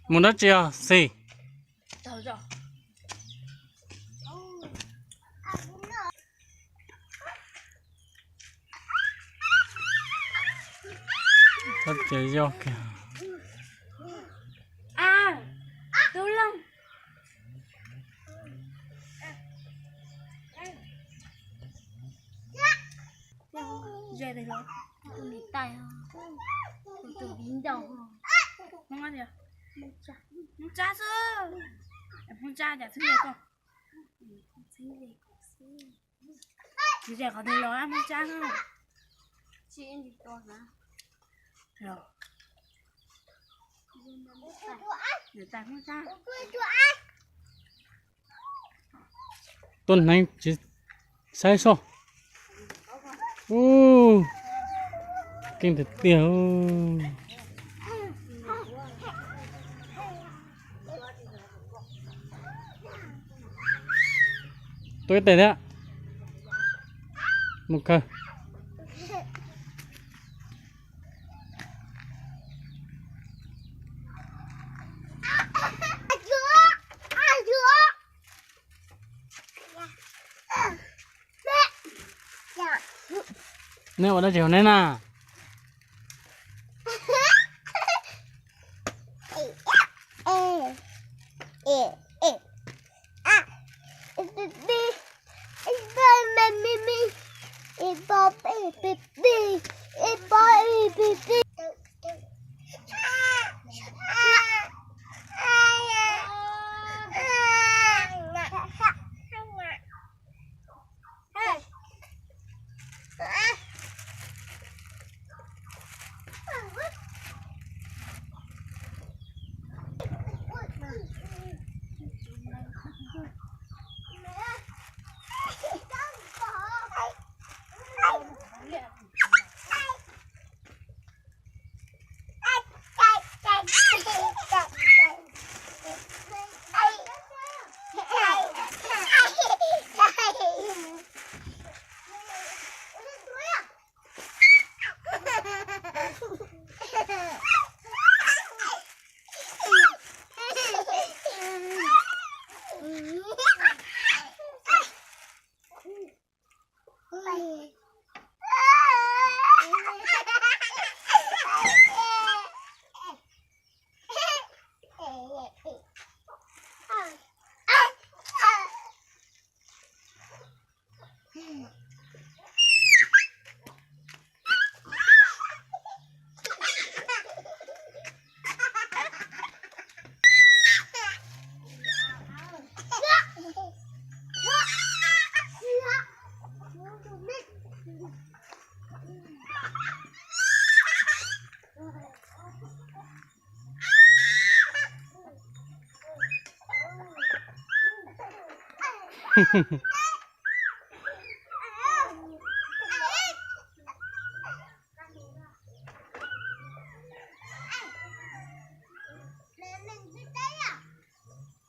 Mus dab tsi os Xis? Txhob tsis yog kiag. Ze tus niam tais, tus viv ncaus. Hmoob tias Hmoob Tsab xwb, Hmoob Tsab cas txheeb ze koj. Tsis ze qhov twg los Hmoob Tsab na. Tuaj hneev tsis saib soj. Ub, keej tiag tiag. Tuaj ib teg thiab. Mus kawg. Nej ua dab tsi hauv neb na?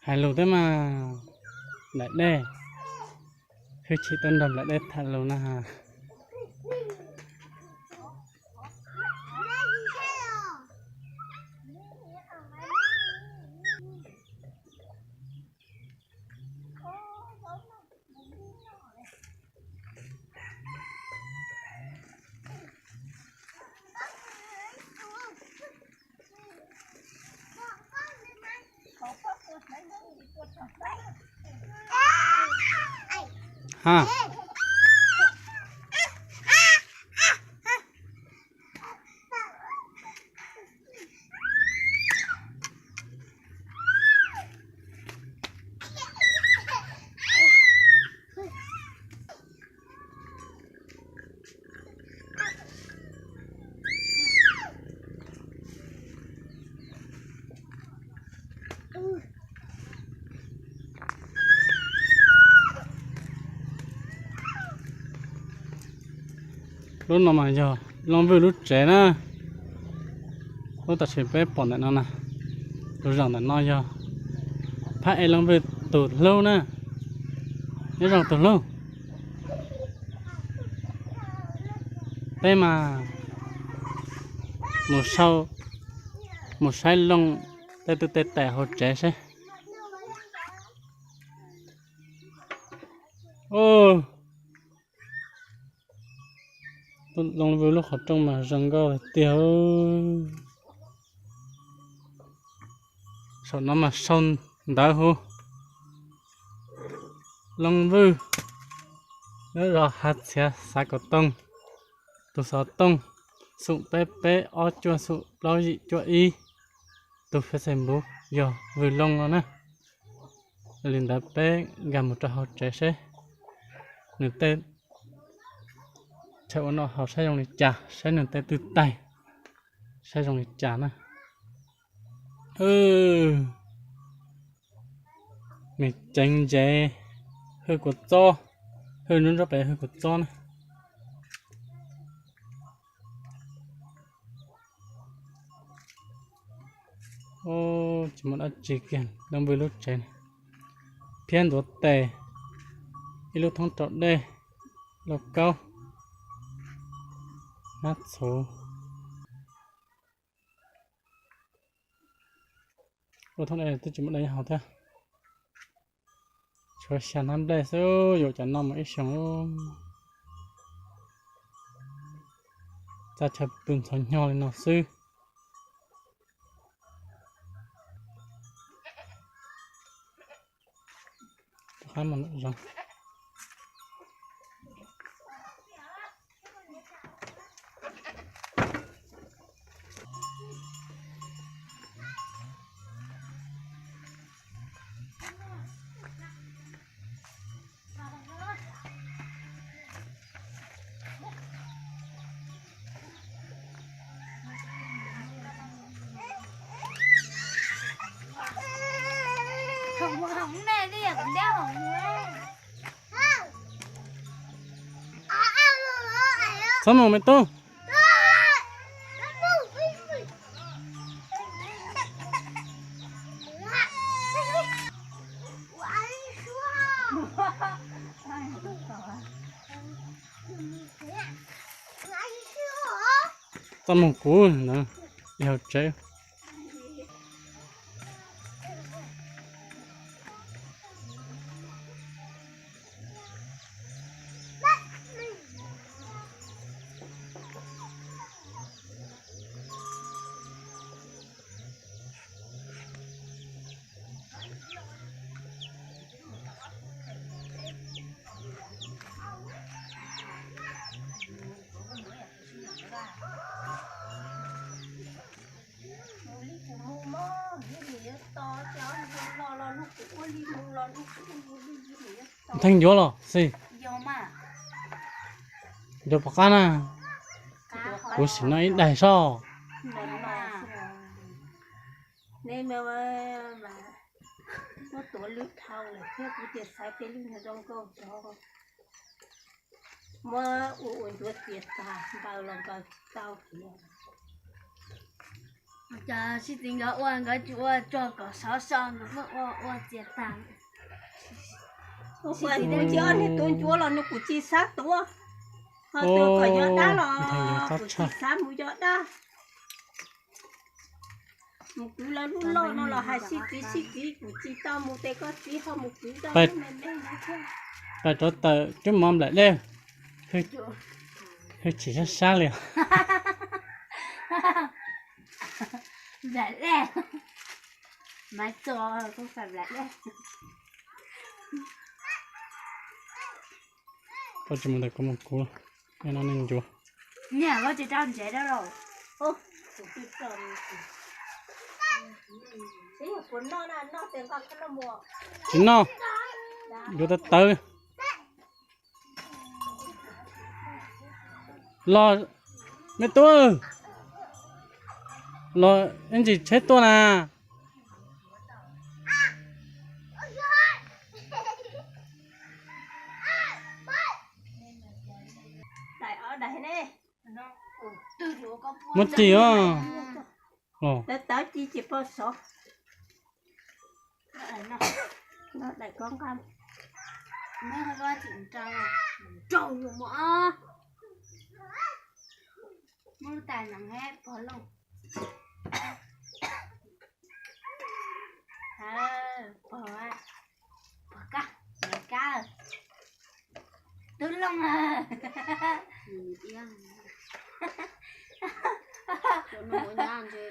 Hais lus thiab mas, nplaim dej, hwj chim tuaj nrog nplaim dej tham lus na has. Ha. Lub no mas yog Looj Vwj lub tsev na. Lub tam sim peb pom ntawm no na, tus zaum ntawm no yog Phab Ej Looj Vwj tus hlub na, nyob zoo tus hlub. Peb mas mus sau, mus saib loo Tej twb tej tais hauv tsev seb. Looj Vwj lub qhov rooj mas zoo nkauj tiag. Saum no mas sau ntawv hu: Looj Vwj, lub zos Hav Txhiav, xav Kaum Tooj, tus xov tooj xoom peb peb ob cuaj xoom plaub yim cuaj ib, tus Facebook yog Vwj Looj no na. Li ntawd peb nkag mus rau hauv tsev seb nws tej chaw ua noj haus saib zoo li cas, saib nws tej twb taig saib zoo li cas na. Nws ceev ntsev, hwj kua txob, hwj nruab nrab pem hwj kua txob na. Tsis muaj dab tsi kiag, Looj Vwj lub tsev, phiab ntuav tes, ib lub thoob rau dej, lauj kaub, hnab txhuv. Lub thoob dej twb tsis muaj dej nyob hauv thiab. Tshuav xya hnab nplej xwb, yuav cov noj mus ib xyoos. Txaj chaw pw ntxhov hnyo li no xwb. Txhob mus me tub. Txhob mus kuv ntawd, yog tsev. Theej ncuav los xij, ncuav puas qab na? Kuv sim noj ib daig soj. Muab ua ua ncuav txias tag nkaws los nkaws tau kiag. Cov sib txiv nkawd ua nkawd tsis ua tsuag kom sov so, nkawd muab ua ua txias tag. Ua ua ncuav, nws tus ncuav los nws kuj tsis xav tuav, ho tus kom yog dab los kuj tsis xav mus yog dab. Mus kwv lawv lub loj no los hais sib txiv sib txiv kuj tsis tau mus, ces koj txiv ho mus kwv tau me me no thiab. Pais rau tawm cub mov nplaim dej, hwj chim sab sab li. Nplaim dej, maiv txo kuj pais nplaim dej. Koj tsis mus ntawm kuv mus kuv, nej noj nej ncuav. Niam, koj tsis rau ntsev rau los? Tsis noj, yuav tawv tawv. Los, me tub, los ib ntsis tsheb tuaj na. Muab ci os. Tawv ci tsis pom sov. Daim ko nqa, rau mus, muab lub tais no he pog lauj. Looj a. Nws iab. Cov no ua nyab ntshe